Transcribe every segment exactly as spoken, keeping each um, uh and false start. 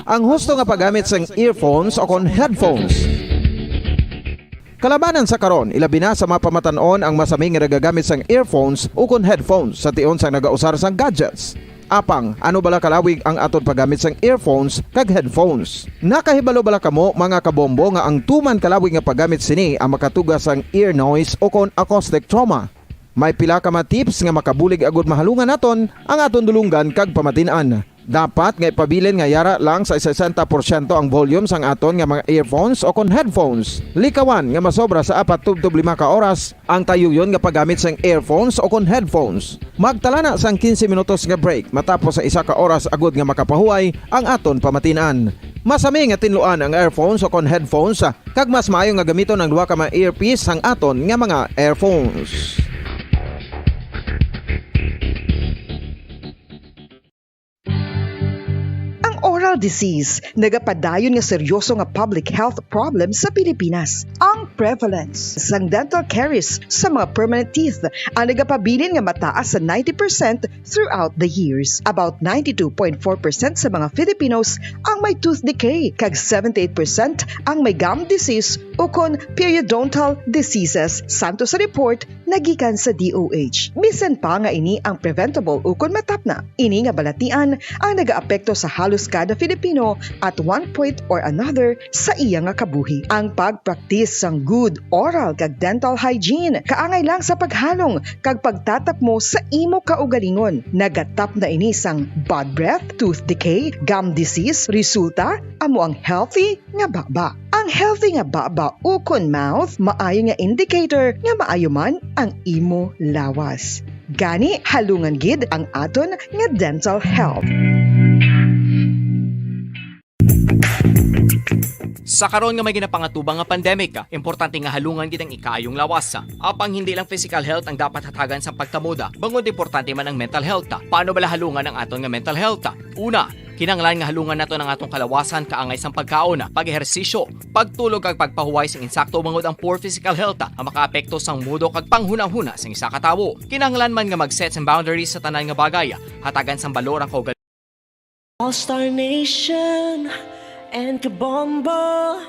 Ang husto nga paggamit sang earphones o kon headphones. Kalabanan sa karon, ilabi na sa mga pamatan-on ang masami nga nagagamit sang earphones ukon headphones sa tion sang nagausar sang gadgets. Apang, ano bala kalawig ang aton paggamit sang earphones kag headphones? Nakahibalo bala kamo, mga kabombo, nga ang tuman kalawig nga paggamit sini ang makatuga sang ear noise ukon acoustic trauma? May pila ka mga tips nga makabulig agud mahalungan naton ang aton dulonggan kag pamatin-an. Dapat nga ipabilin nga yara lang sa sesenta porsyento ang volume sang aton nga mga earphones o kon headphones. Likawan nga masobra sa apat tubtob lima ka oras ang tayuyon nga paggamit sang earphones o kon headphones. Magtala na sang quince minutos nga break matapos sa isa ka oras agud nga makapahuway ang aton pamatin-an. Masami nga tinluan ang earphones o kon headphones, kag mas maayo nga gamiton ang duha ka mga earpiece sang aton nga mga earphones. Ang oral disease nagapadayon nga seryoso nga public health problem sa Pilipinas. Ang prevalence sang dental caries sa mga permanent teeth ang nagapabilin nga mataas sa ninety percent throughout the years. About ninety-two point four percent sa mga Filipinos ang may tooth decay, kag seventy-eight percent ang may gum disease ukon periodontal diseases, santo sa report nagikan sa D O H. Bisan pa nga ini ang preventable ukon matapna, ini nga balatian ang nagaapekto sa halos kada Filipino at one point or another sa iya nga kabuhi. Ang pagpraktis sang good oral kag dental hygiene kaangay lang sa paghalong kag pagtatapmo sa imo kaugalingon. Nagatapna ini sang bad breath, tooth decay, gum disease. Resulta, amo ang healthy nga baba. Ang healthy nga baba ukon mouth maayo nga indicator nga maayo man ang imo lawas. Gani, halungan gid ang aton nga dental health. Sa karon nga may ginapangatubang nga pandemic, importante nga halungan gid ang ikaayong lawas. Apang hindi lang physical health ang dapat hatagan sang pagtamod, bangod importante man ang mental health. Paano bala halungan ang aton nga mental health? Una, kinahanglan nga halungan naton ang atong kalawasan kaangay sang pagkaon, pag-ehersisyo, pagtulog kag pagpahuway sing insakto, bangod ang poor physical health ang makaapekto sang mudo kag panghunahuna sang isa ka tawo. Kinahanglan man nga mag-set sang boundaries sa tanan nga bagay, hatagan sang balor ang kaugalingon. All Star Nation and Kabombo,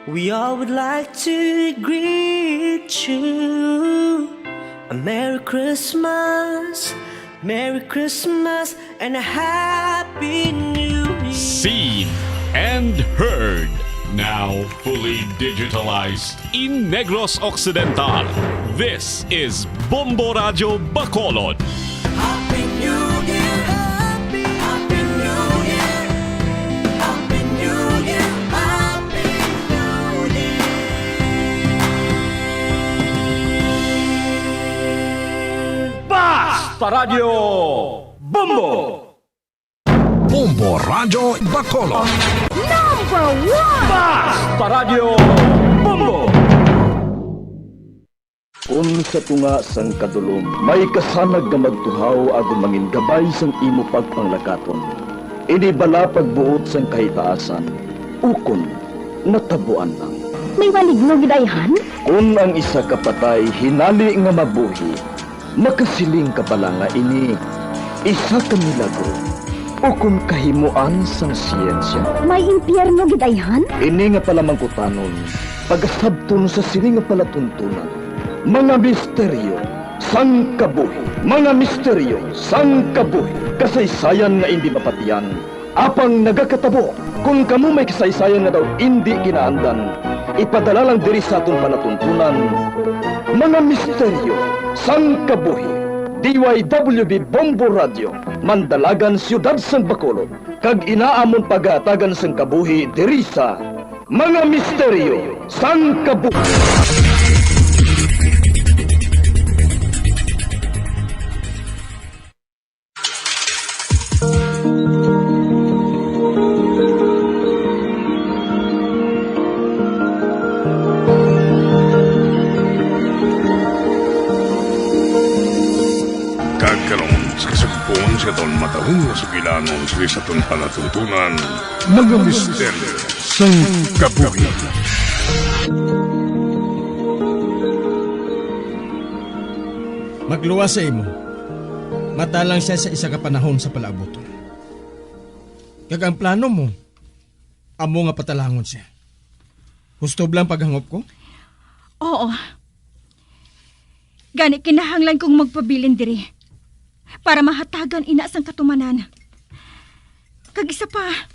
we all would like to greet you a Merry Christmas, Merry Christmas, and a Happy New Year. Seen and heard, now fully digitalized. In Negros Occidental, this is Bombo Radyo Bacolod. Happy New Year! Happy New Year! Happy New Year! Happy New Year! Basta Radyo Bombo! Bombo Radyo Bacolod. Number one! Basta Radyo Bombo! Kon sa tunga sang kadulom may kasanag nga magtuhaw agud mangin gabay sang imo pagpanglakaton, ini bala pagbuot sang kahitaasan, ukon natabuan lang? May maligno gid ayhan? Kon ang isa ka patay hinali nga mabuhi, makasiling ka bala nga ini isa ka milagro ukon kahimoan sang siyensya? May impyerno gid ayhan? Ini nga palamangkutanon pagasabton sa sini nga palatuntunan, mga misteryo sang kabuhi. Mga misteryo sang kabuhi. Kasaysayan nga indi mapatiyan, apang nagakatabo. Kon kamo may kasaysayan nga daw indi kinaandan, ipadala lang diri sa aton palatuntunan, Mga Misteryo sang Kabuhi. D Y W B Bombo Radio, Mandalagan, Siyudad sang Bacolod, kag ina amon pagahatagan sang kabuhi diri sa Mga Misteryo sang Kabuhi. Kag karon, sa kasugpon sa aton matahom nga sugilanon, sa aton palatuntunan, Mga Misteryo sang Kabuhi. Magluwas sa imo. Mata lang siya sa isa ka panahon sa palaabuton. Kag ang plano mo, amo nga patalangon siya. Husto bala ang paghangop ko? Oo. Gani kinahanglan kong magpabilin diri para mahatagan ina sang katumanan. Kag isa pa,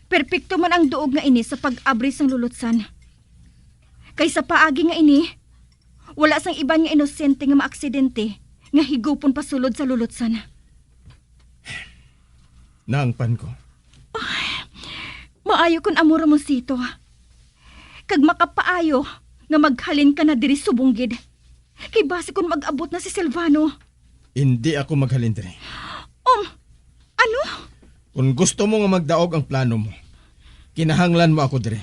perpekto man ang duog nga ini sa pag-abri sang lulutsan. Kay sa paagi nga ini, wala sang iban nga inosente nga maaksidente nga higupon pasulod sa lulutsan. Naangpan ko. Maayo kon amo, Ramoncito. Kag makapaayo nga maghalin ka na diri subong gid. Kay basi kon mag-abot na si Silvano. Indi ako maghalin diri. Um, ano? Kon gusto mo nga magdaog ang plano mo, kinahanglan mo ako diri.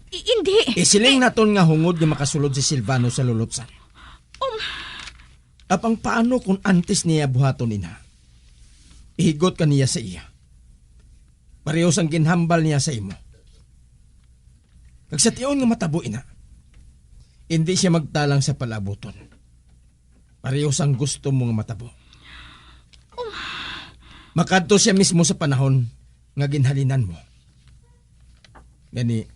I-, indi. Isiling naton nga hungod nga makasulod si Silvano sa lulutsan. Um. Apang paano kung antes niya buhaton ina, ihigot ka niya sa iya? Pareho sang ginhambal niya sa imo. Kag sa tion nga matabo ina, indi siya magtalang sa palaabuton. Pareho sang gusto mo nga matabo. Makadto siya mismo sa panahon nga ginhalinan mo. Gani,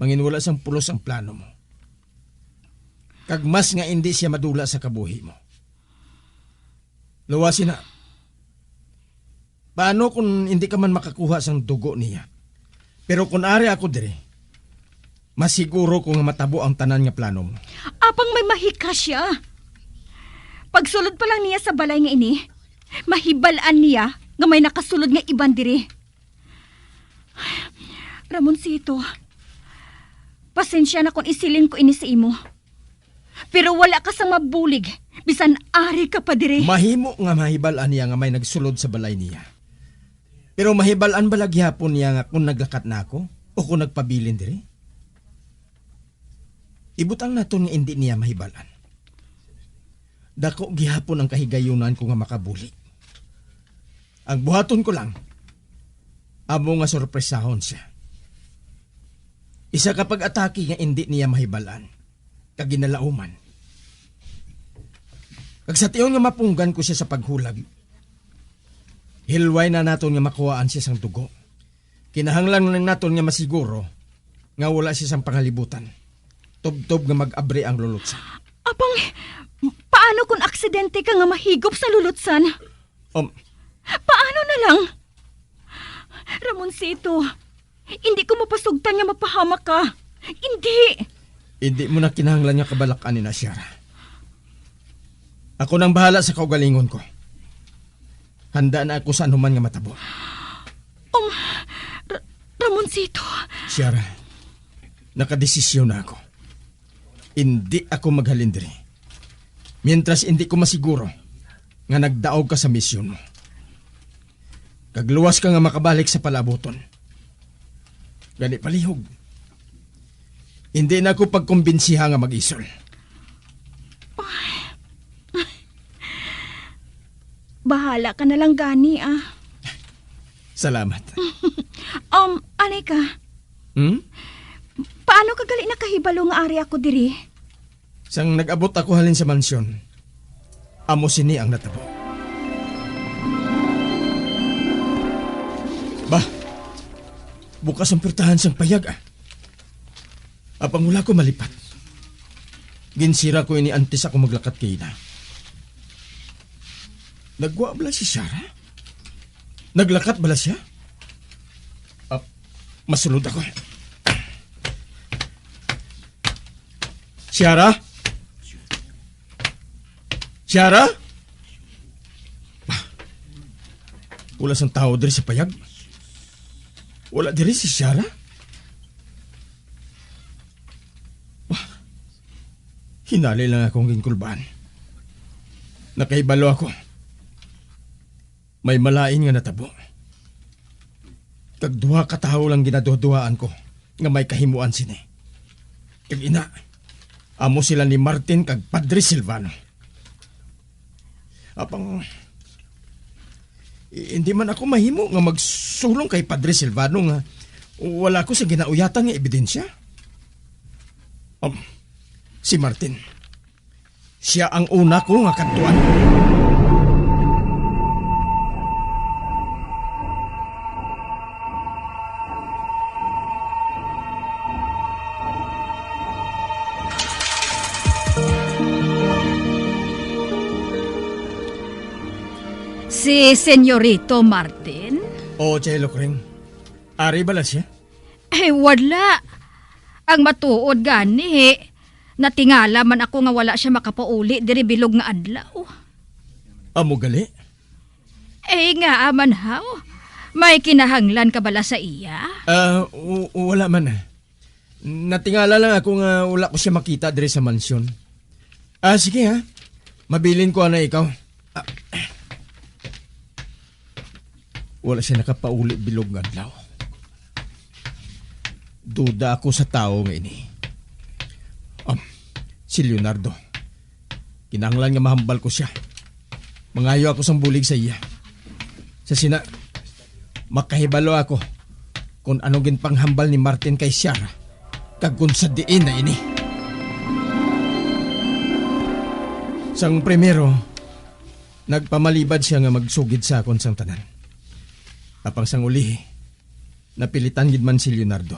manginwala sang pulos ang plano mo. Kag mas nga indi siya madula sa kabuhi mo. Luwasi na. Paano kung hindi ka man makakuha sang dugo niya? Pero kung ari ako diri, mas siguro ko nga matabo ang tanan nga plano mo. Apang may mahika siya. Pagsulod pa lang niya sa balay nga ini, mahibal-an niya nga may nakasulod nga iban diri. Ramoncito, pasensya na kung isiling ko ini sa imo. Pero wala ka sang mabulig, bisan ari ka pa diri. Mahimo nga mahibal-an niya nga may nagsulod sa balay niya. Pero mahibal-an bala gihapon niya nga kung naglakat na ako o kung nagpabilin diri? Ibutang naton nga indi niya mahibal-an. Dako gihapon ang kahigayunan ko nga makabuli. Ang buhaton ko lang, amo nga sorpresahon siya. Isa ka pag-atake nga indi niya mahibal-an, kag ginalauman. Kag sa tion nga mapunggan ko siya sa paghulag, hilway na naton nga makuhaan siya sang dugo. Kinahanglan lang naton nga masiguro nga wala siya sang pangalibutan, tubtob nga mag-abri ang lulutsan. Apang, paano kung aksidente ka nga mahigop sa lulutsan? Um, Paano na lang? Ramoncito, hindi ko mapasugtan nga mapahamak ka. Hindi. Hindi mo na kinahanglan nga kabalak-an ni na, Shara. Ako nang bahala sa kaugalingon ko. Handa na ako sa anuman nga matabo. Um, Ra-, Ramoncito. Shara, nakadesisyon na ako. Indi ako maghalin diri mientras indi ko masiguro nga nagdaog ka sa misyon mo. Kag luwas ka nga makabalik sa palaabuton. Gani palihog. Indi na ako pagkumbinsiha nga mag-isol. Bahala ka na lang gani, ah. Salamat. Um, anay ka? Hmm? Paano ka gali nakahibalo nga ari ako diri? Sang nag-abot ako halin sa mansyon, amo sini ang natabo. Bah, bukas ang pwertahan sang payag, ah. Apang wala ko malipat. Ginsira ko ini antes ako maglakat kay ina. Nagwa bala si Shara? Naglakat bala siya? Ah, masulod ako. Shara? Shara? Wala sang tawo diri sa payag. Wala diri si Shara? Hinali lang akong ginkulbaan. Nakahibalo ako. May malain nga natabo. Kag duha ka tawo lang ginaduhaduhaan ko nga may kahimuan sini. Kag ina, amo sila ni Martin kag Padre Silvano. Apang, i-, hindi man ako mahimo nga magsulong kay Padre Silvano nga wala ko sa ginauyatan nga ebidensya. Um, si Martin, siya ang una ko nga kadtuan. Si Senyorito Martin? Oo, Chay Lokring. Ari bala siya? Ay, wala. Ang matuod gani, natingala man ako nga wala siya makapauli diri bilog nga adlaw. Amo gali? Eh, nga man haw. May kinahanglan ka bala sa iya? Ah, w-, wala man. Natingala lang ako nga wala ko siya makita diri sa mansyon. Ah, sige ha. Mabilin ko ana ikaw. Ah. Wala siya nakapauli bilog nga adlaw. Duda ako sa tawo nga ini. Um, si Leonardo. Kinahanglan nga mahambal ko siya. Mangayo ako sang bulig sa iya. Sa sina, makahibalo ako kon ano ginpanghambal ni Martin kay Ciara, kag kon sa diin na ini. Sang primero, nagpamalibad siya nga magsugid sa akon sang tanan. Apang sang ulihi, napilitan gid man si Leonardo.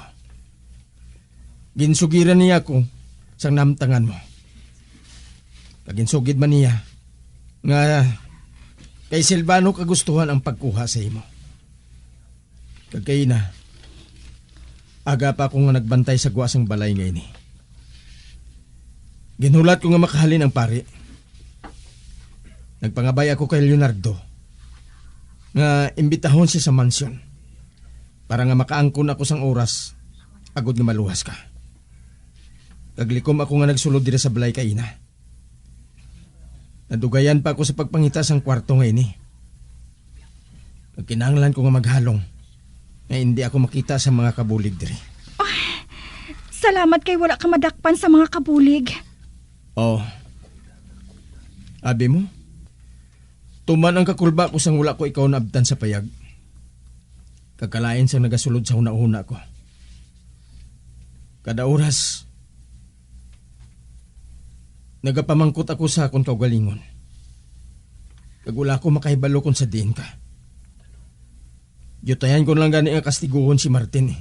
Ginsugiran niya ako sang nahamtangan mo. Kag ginsugid man niya nga kay Silvano kagustuhan ang pagkuha sa imo. Kag kaina, aga pa ako nga nagbantay sa gwa sang balay nga ini. Ginhulat ko nga makahalin ang pari. Nagpangabay ako kay Leonardo nga imbitahon siya sa mansyon para nga makaangkon ako sang oras agod nga maluwas ka. Kag likom ako nga nagsulod dira sa balay kaina. Nadugayan pa ako sa pagpangita sang kwarto nga ini. Kag kinahanglan ko nga maghalong nga indi ako makita sa mga kabulig diri. Ay, salamat kay wala ka madakpan sa mga kabulig. Oh. Abi mo? Tuman ang kakulba ko sang wala ko ikaw naabtan sa payag. Kag kalain sang nagasulod sa hunahuna ko. Kada oras, nagapamangkot ako sa akon kaugalingon. Kag wala ko makahibalo kon sa diin ka. Diutayan ko lang gani nga kastiguhon si Martin, eh.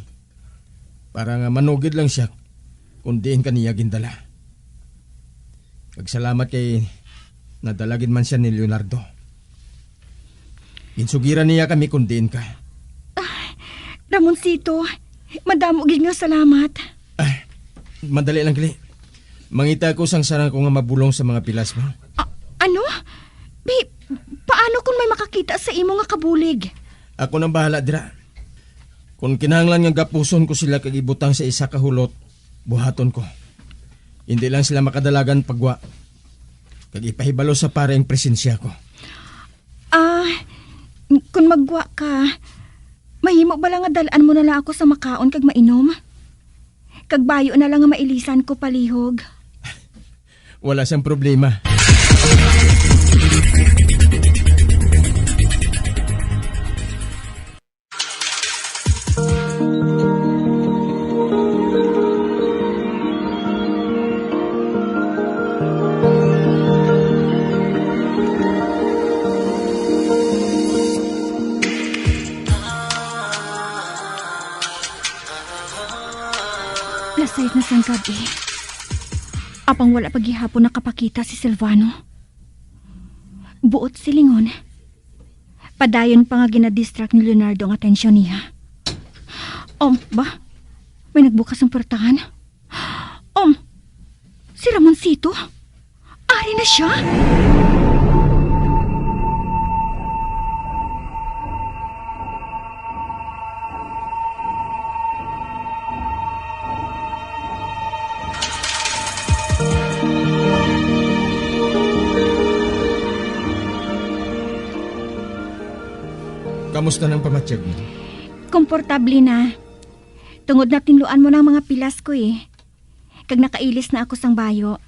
Para nga manugid lang siya kung diin ka niya gindala. Kag salamat kay nadala gid man siya ni Leonardo. Ginsugiran niya kami kung diin ka. Ah, Ramoncito, madamo gid nga salamat. Ah, madali lang, gali. Mangita ko sang sarang ko nga mabulong sa mga pilas mo. A-, ano? Bi-, paano kung may makakita sa imo nga kabulig? Ako nang bahala dira. Kung kinahanglan nga gapuson ko sila kag ibutang sa isa ka hulot, buhaton ko. Hindi lang sila makadalagan pagwa. Kag ipahibalo sa pare ang presensya ko. Ah, kung magwa ka, mahimo bala nga dal-an mo na lang ako sa makaon kag mainom? Kag bayo na lang nga mailisan ko palihog. Wala sang problema. Alas sais na sang gab-i. Apang wala pa gihapon nakapakita si Silvano. Buot silingon, padayon pa nga ginadistract ni Leonardo ang atensyon niya. Um, ba? May nagbukas ang portahan. Um, si Ramoncito? Ari na siya? Kamusta nang pamatyag mo? Komportable na. Tungod natinluan mo ng mga pilas ko eh. Kag nakailis na ako sang bayo.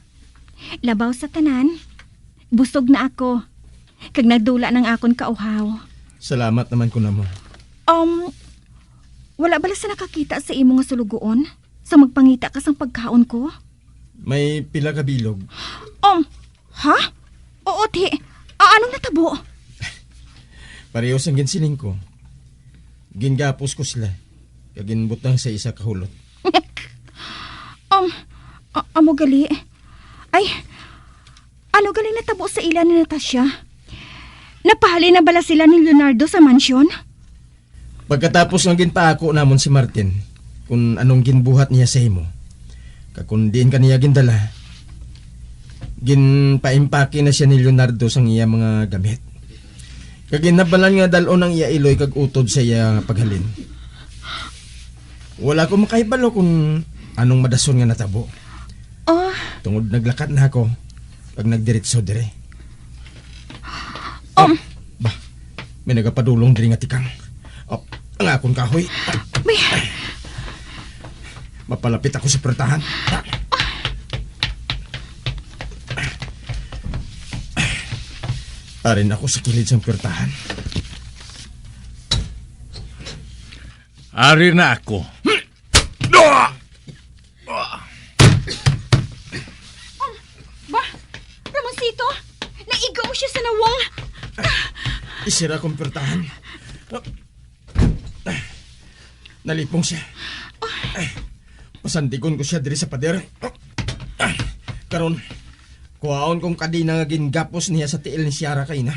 Labaw sa tanan, busog na ako. Kag nagdula ng akon kauhaw. Salamat naman ko namo. Um, wala bala sa nakakita sa imo nga sulugoon sa magpangita ka sang pagkaon ko? May pila ka bilog. Um, ha? Oo, ti. A-, anong natabo? Pareho sang ginsiling ko. Gingapos ko sila. Kag ginbutang sa isa ka hulot. Um, a-, amo gali. Ay, ano gali natabo sa ila ni Natasha? Napahalin na bala sila ni Leonardo sa mansyon? Pagkatapos nga ginpaako namon si Martin kung anong ginbuhat niya sa imo, kag kung diin ka niya gindala, ginpaimpake na siya ni Leonardo sang iya mga gamit. Kag ginhabalan nga dal-on ang iya iloy kag utod sa iya nga paghalin. Wala ko makahibalo kung anong madason nga natabo. Oh. Tungod naglakat na ako, kag nagdiretso diri. Um. Ba, may nagapadulong diri nga tikang. Oh, ang akon kahoy. May Mapalapit ako sa pertahan. Ari na ako sa kilid sang pertahan. Ari na ako. Ba, Ramoncito, naigo mo siya sa nawong. Isira akong pertahan. Nalipong siya. Pasandigon ko siya diri sa pader. Karon, kuhaon kong kadena nga gingapos niya sa tiil ni Ciara kaina.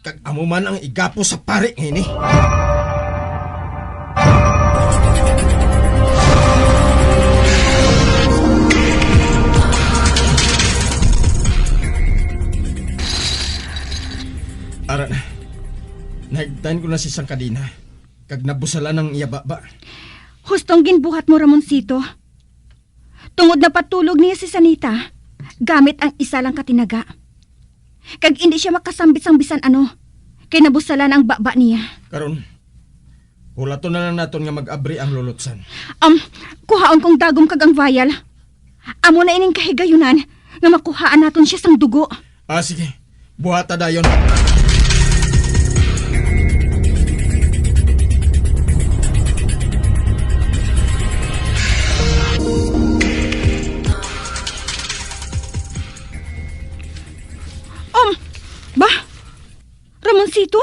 Kag amo man ang igapos sa pari nga ini. Ara na. Nahigtan ko na si sang kadena, kag nabusalan ang iya baba. Hustong ginbuhat mo, Ramoncito. Tungod napatulog niya si Sanita gamit ang isa lang ka tinaga. Kag indi siya makasambit sang bisan ano, kay nabusalan ang baba niya. Karon, hulaton na lang naton nga mag-abri ang lulutsan. Um, kuhaon kong dagom kag ang vial. Amo na ining kahigayunan nga makuhaan naton siya sang dugo. Ah, sige. Buhata dayon. Um, ba? Ramoncito?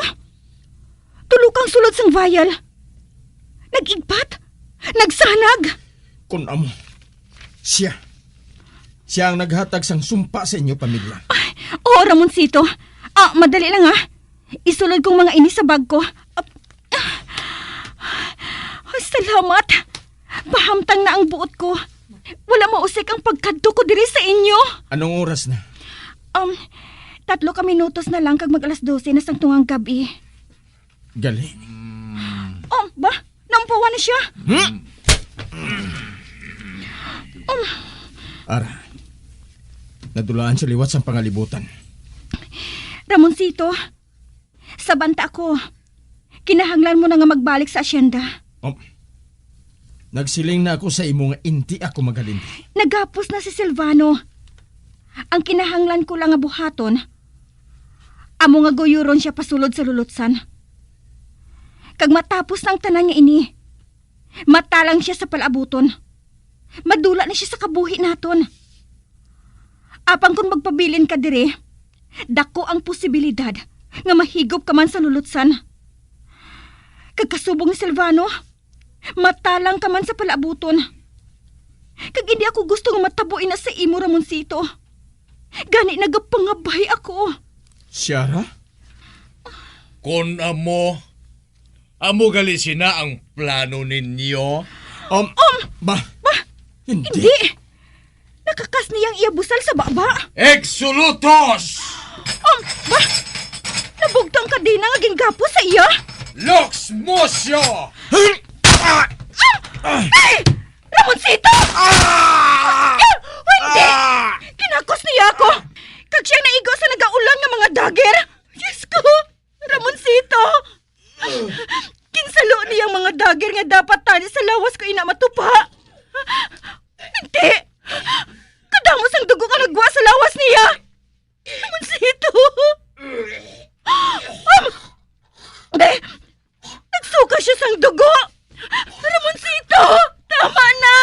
Tulo kang sulod sang vial. Nag-igpat? Nagsanag? Kun amo, siya. Siya ang naghatag sang sumpa sa inyo pamilya. Ay, oo, Ramoncito. Ah, madali lang, ha. Isulod kong mga ini sa bag ko. Ah, ah. Ay, salamat. Pahamtang na ang buot ko. Wala mausik ang pagkadto ko diri sa inyo. Anong oras na? Um, tatlo ka minutos na lang kag mag-alas dose na sang tungang gab-i. Gali. Um, ba? Naampuwan na siya. Hmm? Um. Ara, nadulaan siya liwat sang pangalibutan. Ramoncito, sa banta ako, kinahanglan mo na nga magbalik sa asyenda. Oh. Nagsiling na ako sa imo nga indi ako maghalin. Nagapos na si Silvano. Ang kinahanglan ko lang nga buhaton, amo nga guyuron siya pasulod sa lulutsan. Kag matapos na ang tanan nga ini, matalang siya sa palaabuton. Madula na siya sa kabuhi naton. Apang kon magpabilin ka diri, dako ang posibilidad nga mahigop ka man sa lulutsan. Kag kasubong ni Silvano, matalang ka man sa palaabuton. Kag indi ako gusto nga matabo ina sa imo, Ramoncito. Gani nagapangabay ako. Ciara? Kon amo, amo gali sina ang plano ninyo? Um, Um, ba? Ba? Hindi. Hindi. Nakakas niya ang iya busal sa baba. Eksolutos! Um, ba? Nabugto ang kadena nga gingapos sa iya? Lux Musio! Ah! Ay! Ramoncito! Ah! Ah! Hindi! Ah! Kinakos niya ako! Kag siya naigo sa nagaulan nga mga dagger! Diyos ko! Ramoncito! Kinsalo niya ang mga dagger nga dapat tani sa lawas ko ina matupa. Hindi! Kadamo sang dugo nga nagwa sa lawas niya! Ramoncito! Um, hindi! Nagsuka siya sang dugo! Ramoncito! Tama na!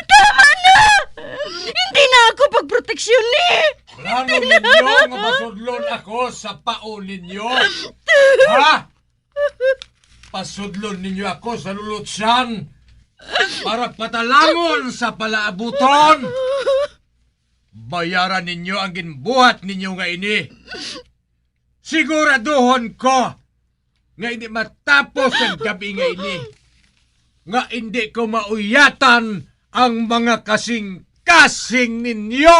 Tama na! Hindi na ako pagproteksyon ni! Plano ninyo nga masudlon ako sa pao ninyo? Ha? Pasudlon ninyo ako sa lulutsan para patalangon sa palaabuton. Bayaran ninyo ang ginbuhat ninyo nga ini. Siguraduhon ko nga hindi matapos ang gabi nga ini nga hindi ko mauyatan ang mga kasing-kasing ninyo.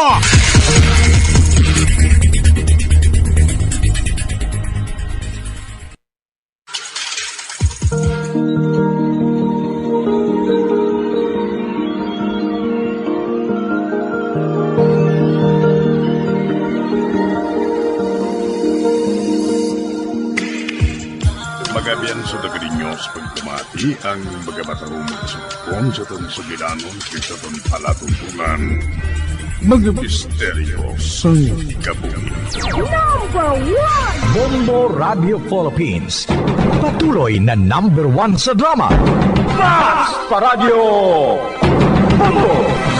Magabian sa taga ninyo sa pagpamati ang mga matarong mga sugpon sa aton sugilanon kag sa aton palatuntunan. Mga misteryo sang kabuhi. Number one! Bombo Radio Philippines. Patuloy na number one sa drama. Basta Radyo Bombo!